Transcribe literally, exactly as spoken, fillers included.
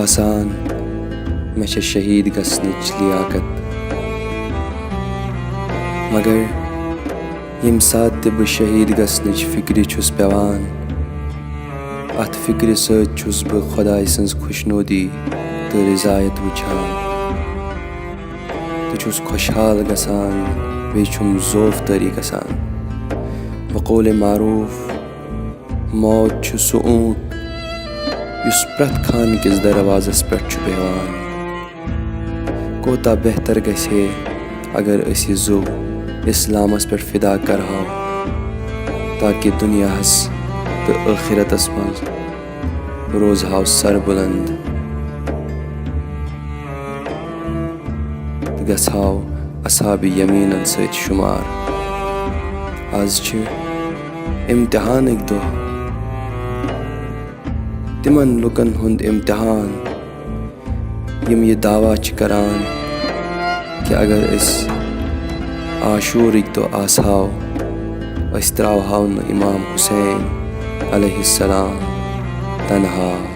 باسان مےٚ چھےٚ شہیٖد گژھنٕچ لیاقت۔ مگر ییٚمہِ ساتہٕ تہِ بہٕ شہیٖد گژھنٕچ فِکرِ چھُس پٮ۪وان، اَتھ فِکرِ سۭتۍ چھُس بہٕ خۄداے سٕنٛز خۄشنودی تہٕ رضایت وٕچھان۔ تہٕ چھُس خۄشحال گژھان، بیٚیہِ چھُم زوف طٲری گژھان۔ بقول معروف، موت چھُ سُہ اوٗنٹ یُس پرٛٮ۪تھ خانہٕ کِس دروازس پٮ۪ٹھ چھُ بیٚہوان۔ کوتاہ بہتر گژھِ ہے اگر أسۍ یہِ زُو اِسلامس پٮ۪ٹھ فدا کرہاو، تاکہِ دُنیاہس تہٕ ٲخرتس منٛز روزہاو سربلند تہٕ گژھہاو اصحاب یمیٖنن سۭتۍ شُمار۔ از چھِ امتحانٕکۍ دۄہ، تِمن لُکن ہُنٛد امتحان، یِم یہِ دعویٰ چھِ کران کہِ اگر أسۍ عاشورٕکۍ دۄہ آسہاو، أسۍ ترٛاوہاو نہٕ امام حسین علیہ السلام تنہا۔